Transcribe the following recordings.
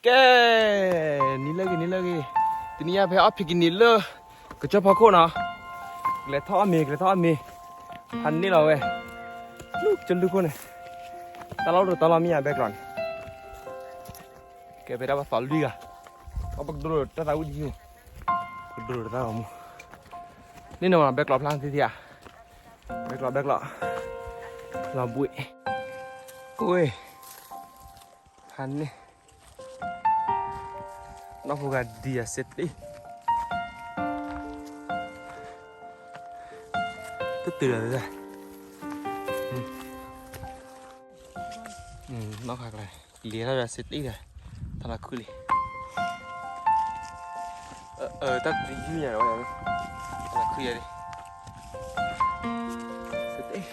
ကဲ, နံၤလၢအဂ့ၤ နံၤလၢအဂ့ၤ, တနံၤညါဖဲအီၣ်ဖံးကနံၤလၢ ကစၢၢ်ဖီခိၣ်နီၤ, ကလဲၤထီၣ်အီၣ်မ့ၤ ကလဲၤထီၣ်အီၣ်မ့ၤ, ဖးန့ၢ်လီၤဝဲ, လူကစၢၢ်လူခိၣ်န့ၣ်, တၢ်လီၢ်တတီၤလီၤမ့ၢ်ယါဘဲကျီးန့ၣ်, ကဲဖဲဒၣ်ပှၤသီလွံၢ်ဂၤ, အပကဒိတၢ်သးဝံၣ်ဒံး, ကဒိတၢ်သးဝံၣ်မူ, န့ၣ်နီၤ ဘဲကျီးဖျါသ့သ့ဧါ, ဘဲကျီး ဘဲကျီး, လီၤဘှံး, အိၣ်, ဖးန့ၢ် နီၢ်ဖိဂၤဒံးယၤစ့တ့ၢ်, တတုၤလီၤ, နီၢ်ခါကျါ, လံၤထီၣ်ဒီးစ့တ့ၢ်ဒီး, တၢ်လီၤခုလံ, တၢ်တယုၢ်ညါဒီး, တၢ်လီၤခုယၤလံ, စ့တ့ၢ်,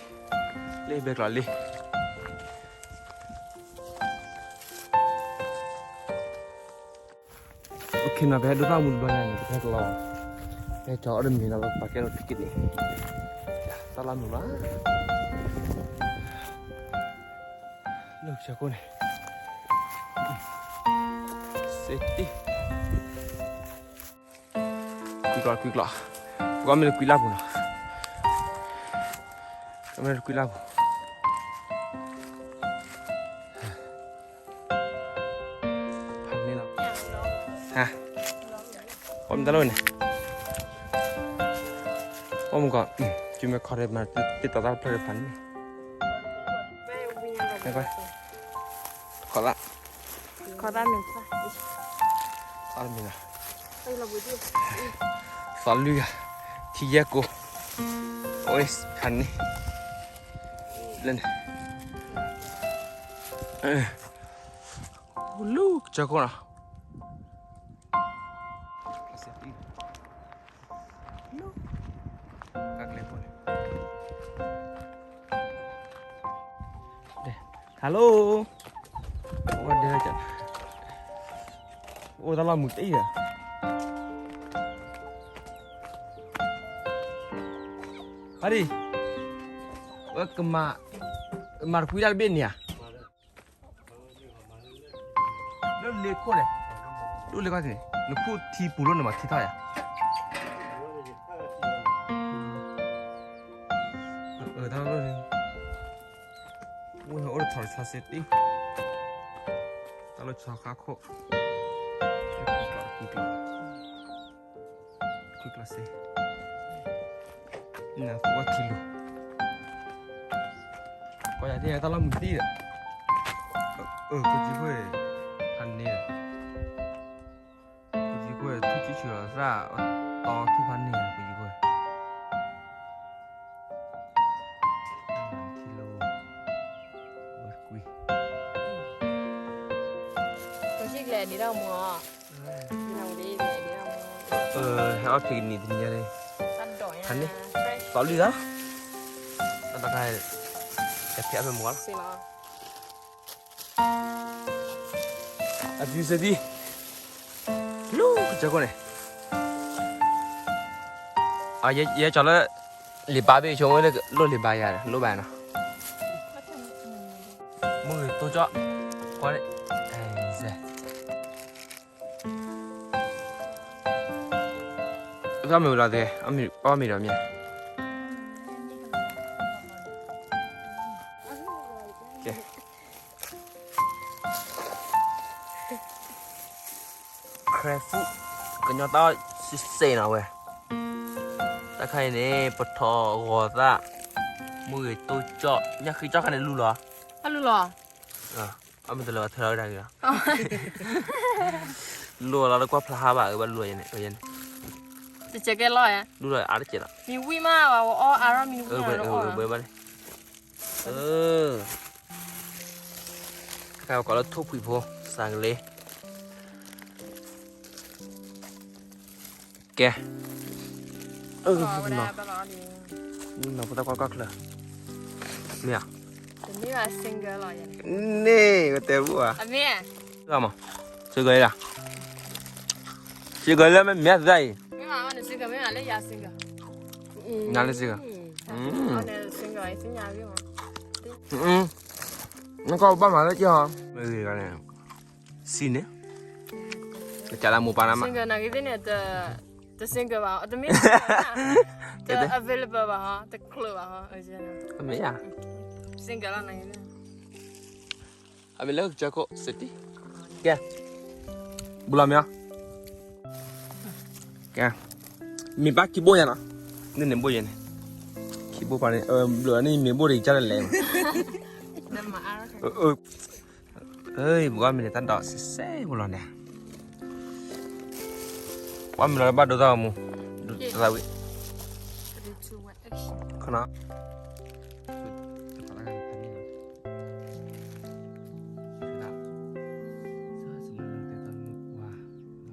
လ့ၣ်ဘဲကျီးလံ OKနီၤ, ပဟဲဒိတၢ်မူတဘျီညါန့ၣ် ပဟဲကလီၤ, ဟဲကၠီအီၣ်တမံၤနီၤ ပပာ်ကဲလီၤတက့ၢ်န့ၣ်, တၢ်လီၢ်မုာ်မး, လၢကစၢၢ်ခိၣ်န့ၣ်, စ့တ့ၢ်, ကွံာ်ကျီး ကွံာ်ကျီး, ပကမ့ၢ်တကွံာ်လၢ်ပူၤနီၤ, ကမ့ၢ်တကွံာ်လၢ်ပူၤ ဖးန့ၢ်လီၤ, ဟါ, အီၣ်မ့ၢ်တၢ်လီၢ်န့ၣ်, အီၣ်မ့ၢ်ကီး, စုမ့ၢ်ခီရဲၣ်မၤတ့ၢ်တီၤတၢ်ဖျၢၣ်ဖးန့ၢ်, ခီလၢ်, ခီလၢ်မ့ၢ်, သီလွံၢ်ဂၤ, ထံယဲၢ်ကိ, အိၣ်ဖးန့ၢ်, လၢန့ၣ်, လူကစၢၢ်ခိၣ်နီၤ Hello, အိၣ်တၢ်လီၢ်မုာ်တ့ၢ်ဧါ, ဟါဒံ, ဝဲကမၤ, မၤတကွံတၢ်တဘ့ၣ်န့ၣ်ဧါ လၢလ့ခိၣ်န့ၣ်, ဒိၣ်လ့ခီၣ်ထံးန့ၣ် နခိၣ်ထံပူၤလိၣ်န့ၣ်မးထံထီၣ်ယၤ, တၢ်လီၢ်န့ၣ်, အိၣ်ဟဲအိၣ်တဆီတဆီစ့တ့ၢ်, တၢ်လီၢ်ဆီဃါခိၣ်, ကွံာ်ကျီး, ကွံာ်ကျီး, ကွံာ်ကျီးစ့, နသဝီထံလူၤ, ကွၢ်ယၤဒ်တၢ်လီၢ်မုာ်တ့ၢ်ဒီး, အၢ ခိၣ်ကံခိၣ်, ဖးန့ၢ်ဒီး, ခိၣ်ကံခိၣ် ထူၣ်ကံဆူၣ်လီၤသၣ်, တီထူၣ်ဖးန့ၢ်ခိၣ်ကံခိၣ်, ထံလူၤ, ကွံာ် ကလဲၤဒံးဒၣ်မူၤ, ဟဲအီၣ်ဖံးကနံၤတနံၤညါန့ၣ်, ဖးန့ၢ်, သီလွံၢ်ဂၤ, တၢ်တခါ, တဖဲအဖဲမူၤလီၤ, အဖံးစ့ဒံ, လူကစၢၢ်ခိၣ်န့ၣ်, ယဲကၠီလၢ, လံာ်ဘါဘ့ၣ်ဆိကမိၣ်လၢလိၣ်လံာ်ဘါယၤ လိၣ်ဘၣ်နီၤ, မုၢ်ဂ့ၤတိကၠီ, ကွၢ်, အမ့ၢ်ဝဲဒီးသ့, အီၣ်မ့ၤဒီးမ့ၢ်, ကဲ Crab food, ကညီတၢ်အီၣ်စ့စ့နီၤဝဲ, တၢ်ခါအံၤန့ၣ် ပထီၣ်ဂီၤသၣ်, မုၢ်ဂ့ၤတိကၠီ, ညၣ်ဃ့ကၠီခါန့ၣ်လူလီၤ, လူလီၤ, အမ့ၢ်တလၢဘၣ်ထၢလီၤဝဲဒၣ်ဂ့ၤလီၤ, လူလီၤလၢကွၢ်ဖျါဟါဘၣ် အဘၣ်လူလီၤယဲန့ၣ်, တကဲကဲလီၤ, လူလီၤအါတကဲလီၤ, မ့ၢ်ဝံၣ်မး ဝဲအီၣ်အါထီၣ်မ့ၢ်ဝံၣ်, ဘၣ်န့ၣ် ခါကိးလၢထိၣ်ဖှံးဖိ, စးကလ့, ကဲ, နီၤဖိသၣ်ကွၢ်ကွၢ်ချၢ, မ့ၢ်ဧါ, န့ၣ် ကတဲဘူးဧါ, မ့ၢ်, စ့ကလ့လၢ, စ့ကလ့လၢမ့ၢ်မ့ၢ်သၣ်အံၤ, နၤလၢစ့ကလ့, နကဘၣ်မၤလၢကၠီ, မ့ၢ်ဂ့ၤဂၤန့ၣ်, စံးန့ၣ် ကစးလၢမိၢ်ပၢ်နမး single နာ်က့သ့ၣ်န့ၣ် တ single ဘၣ်ဟီ တမ့ၢ် တ available ဘၣ်ဟီ တချုးဘၣ်ဟီ မ့ၢ်ဧါ single လီၤနာ်က့သ့ၣ် အမ့ၢ်လၢကစၢၢ်ခိၣ် စတံ ကဲ ဘူးလီၤမ့ၢ်အီၤ ကဲ မ့ၢ်ဘၣ်ခံဘိၣ်ညါနီၤ န့ၣ်န့ၣ်ဘိၣ်ယဲန့ၣ် ခံဘိၣ်ပှၤန့ၣ် ဘျီန့ၣ်မ့ၢ်ဘိၣ်တကစၢ်လၢလဲၣ်မး ပှၤမ့ၢ်န့ၣ်တၢ်ဒိးစဲးစဲးဖိလီၤန့ၣ် ပှၤမ့ၢ်လီၤဘၣ်ဒိသၣ်မူ ဒိသၣ်ဝံၣ် ခီနီၤ ကဲလၢဒၣ်အံၤ တၢ်ကၠူၣ်ပှၤဆူၣ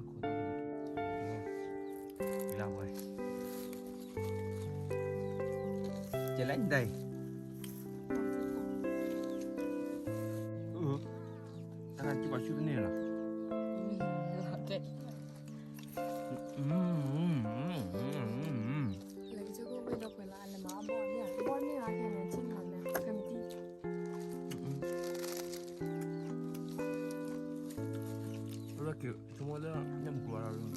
်တန့ၢ်လီၤ လၢက့ၤဆိကမိၣ်လၢညၣ်မူကျိၤလီၤ ည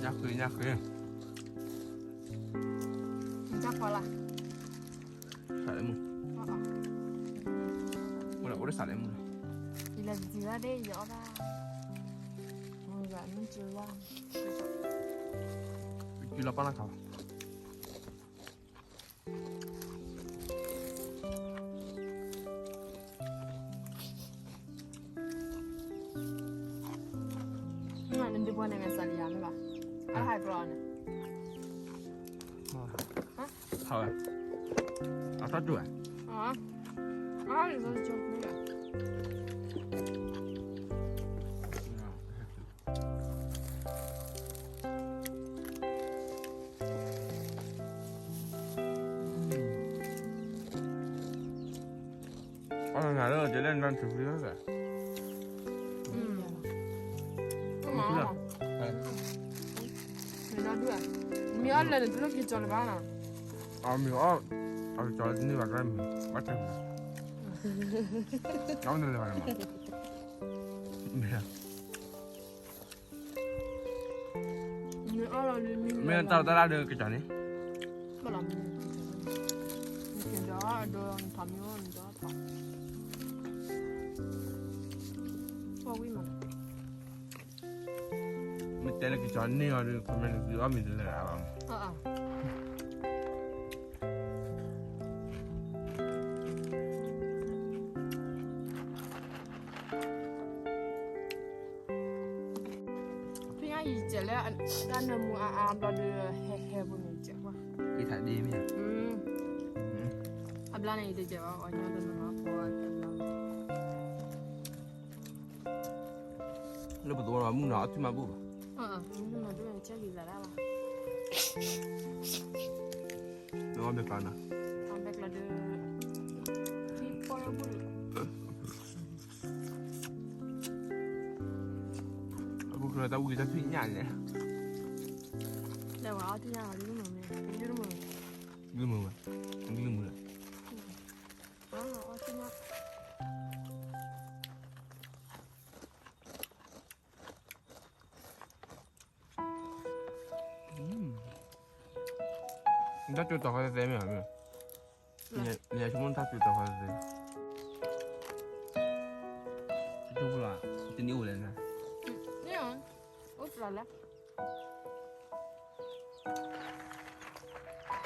ၣ်ဃ့ ညၣ်ဃ့ နတၢ်ခွါလၢ စးလဲမုၢ် အိၣ်ဒီးစးလဲမုၢ်လီၤ ယလဲၤပစံးဘၣ်ဒ်ယအီၣ်ဘၣ် မုၢ်ဂၤမုၢ်ကၢဘၣ် က့ၤလီၤပၢ်လၢခါဘၣ် နဒုးပှၤန့ၣ်မ့ၢ်စးလံယၤမ့ၢ်ဘၣ် အဟးကျီန့ၣ် ဟးဝဲ အထီၣ်တူၢ်ဝဲ အဟးလံာ်စီဆှံ အီၣ်နၤလၢကလဲၣ်နၤထူၣ်ဖျိလီၤ မ့ၢ်အီၣ်လၢနတလိၣ်က့ၤကၠီလၢၤဘၣ်နီၤ အမ့ၢ်အီၣ် အကၠီလၢတန့ၢ်ဘၣ်ကျါမ့ၢ် ဘၣ်တဲမ့ၢ် အီၣ်နလဲၤဘၣ်န့ၣ်မ့ၢ် မ့ၢ်တၢ်တၢ်လၢဒုးကစၢ်န့ၣ် မ့ၢ်တဲလၢကစၢ်န့ၢ်အီၤဒုး ခီမ့ၢ်နက့ၤအီၣ်မ့ၤတလဲၤဘၣ် ဖဲညါယကဲးလၢတၢ်နၢမူအါအါဘျီဒီး ဟဲဟဲပူၤန့ၣ်ကဲးကွၢ် က့ၤထးဒ့မ့ၢ်ဧါ အဘျါန့ၣ်ယတကဲးဘၣ် အီၣ်ညါတနီၤနီၤ လၢပသဝီလီၤ မုၢ်နီၤအထံမၤဘူၣ်ဘၣ် မုၢ်နီၤဒိၣ်န့ၣ် ကဲလံလၢဒၣ်ဘၣ် နအီၣ်ဘဲကျါနီၤ အီၣ်ဘဲကျါဒီး ထံပီလၢဘူၣ် အဘူၣ်ကျါတၢ်ဝံၣ်တၢ်ဖံးညၣ်လဲၣ် လဲၤဝဲအီၣ်ထံညၣ်လီၤ ဒုမုၢ်မ့ၢ် ဒုမုၢ်ဝဲ ဒုမုၢ်လၢ အီၣ်ထံညၣ် နတၢ်ကၠိတီၤဃီသဲသဲမ့ၢ်ဧါ, နဆိကမိၣ်နတၢ်ကၠိတီၤဃီသဲသဲ, တၢ်ကၠိပူၤလီၤ, တနံၤအိၣ်လဲၣ်နၤ, အိၣ်သလၢ်လၢ်,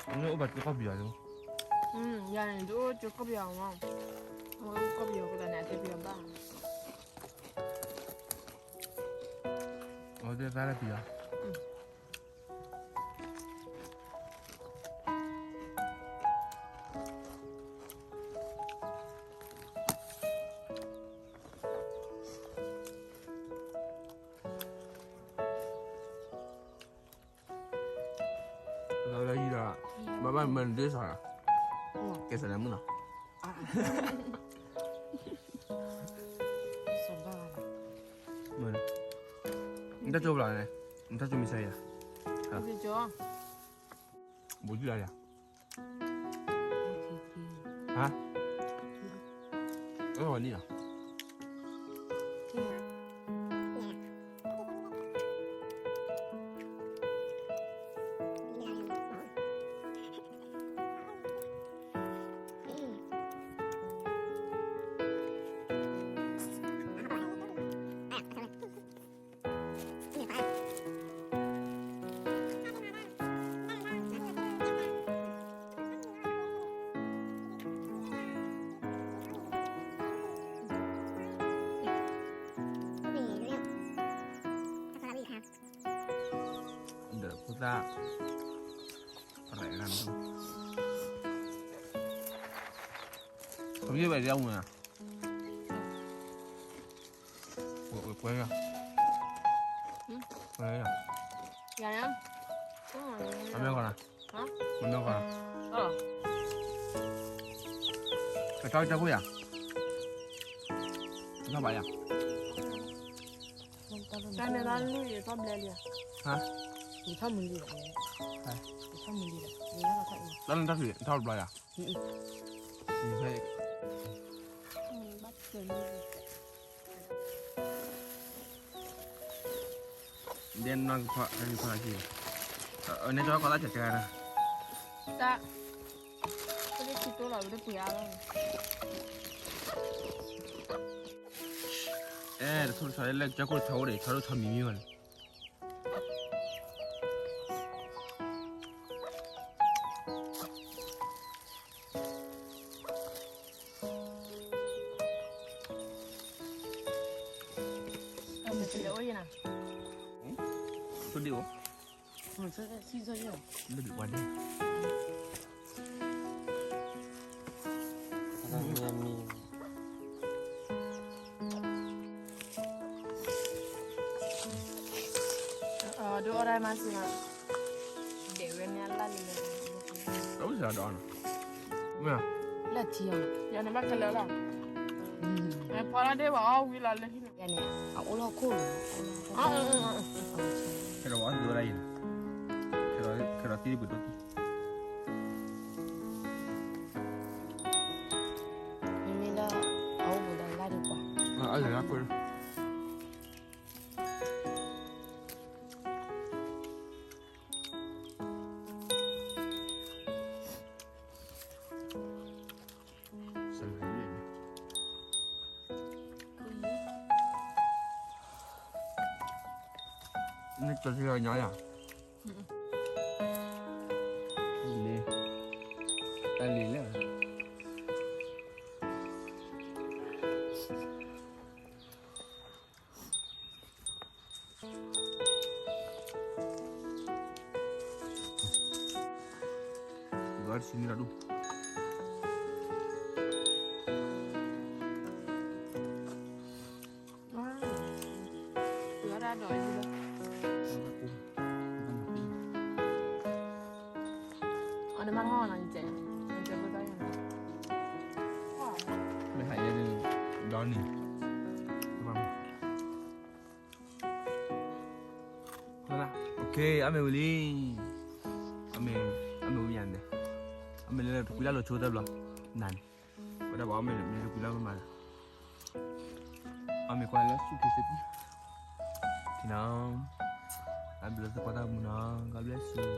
နအိၣ်ဘၣ်ကၠိကီၢ်ပယီၤလီၤ, ယၤန့ၣ်တအိၣ်ကၠိကီၢ်ပယီၤမး, အဝဲအိၣ်ကီၢ်ပယီၤအဃိသတးန့ၣ် အတဲပယီၤဘၣ်, အဝဲသ့ၣ်သၣ်လၢပယီၤ လၢယံၤဒီး ဘၣ်ဘၣ်မၤနဒ့စၢ်, ကဲစၢ်လၢမုၢ်နီၤ, နတၢ်ကၠိပူၤလီၤန့ၣ်, နတၢ်ကၠိမ့ၢ်ဆါယၤ, ကၠိ ဘူးဒံးလီၤယၤ, ဟါ, အဝဲလံလီၤ. ဒီးဖိသၣ်, ပရဲၣ်ဂၤန့ၣ်, ခမ့ၢ်ဝဲဒ်အမုၢ်ဧါ, ဝဲ, ဝဲ, ဝဲ, ဝဲ, ယၤန့ၣ်, အမ့ၢ်ဂီၤနၤ, မ့ၢ်ဂီၤနၤ, ကထီၣ်ကစၢ်ခိၣ်ယၤ, ကထီၣ်ဘၣ်ယၤ, တၢ်န့ၣ်တၢ်လွံၢ်ယထီၣ်ဘျဲလံ, ဟါ, ယထီၣ်မုၢ်လံဒီး, ယထီၣ်မုၢ်လံဒီး, တၢ်န့ၣ်တၢ်လွံၢ်ထီၣ်ဘျဲယၤ, ဒဲနွံကဖီ, နကဖီလၢခံ, န့ၣ်ကီၢ်သၣ်ကဲကဲဒၣ်, တၢ်, ပကထံၣ်တိၢ်လီၤ ပတပှ့ၤအါလီၤ, အဲ တဆိကမိၣ်လၢကစၢ်ခိၣ်ဆီအိၣ်ဒီး ဆီဒိၣ်ဆီမံၤမံၤဝဲန့ၣ် အမ့ၢ်တလဲၤအိၣ်ယဲၢ်နၤ, ဆိဒံးအိၣ်, လၢဒံးပှၤဒဲး, ဒိၣ်အီၣ်ဒၣ်မၤစၢၤနၤ, ဒဲးဝဲန့ၣ်အလၢ်လံ, အိၣ်စၢၤဒီးအီၣ်နီၤ, မ့ၢ်, လၢထံအီၤ, ယၤန့ၣ်ဘၣ်ခဲလၢာ်လီၤ, ဖီလၢဒ့ၣ်ဝဲအီၣ်ဝံၤလီၤလၢဟံၣ်န့ၣ်, ယၤန့ၣ် အအိၣ်လီၤခိၣ်လီၤ, ခဲဒီးဝဲအီၣ်ဒိၣ်ဝဲဒၣ်အံၤ, ခဲဒီးတံၢ်တဘျုးဒိၣ်တံၢ် မ့မ့ၢ်လၢ အအိၣ်ဘူးဒီးလၢ်ဒံးပှၤ, အလၢ်လၢ်ခိၣ် နကၠီၤညါယၤ, လံ, တၢ်လံၤလဲၣ် ဘၣ်တဆံနံၣ်လီၤဒူၣ်, အန့ၣ်မ့ၢ်ဟီၣ်နီၤ, မ့ၢ်ဟးယဲန့ၣ်, ဒီနံၤ အမ့ၢ်ဝံၤလံ, အမ့ၢ်, အမ့ၢ်ဝံၤယၤန့ၣ်, အမ့ၢ်လၢတကွံလၢ်လီၤဆိတဘျီ, နၤန့ၣ်, ဝဲဒၣ်ပှၤအီၣ်မ့ၢ်လၢမ့ၢ်တကွံလၢ်မးလၢ, အမ့ၢ်ကွၢ်လၢဆူၣ်ခ့စ့ၣ်, နီၤ, အဘျုးသကိးတၢ်မူနီၤ, God bless you.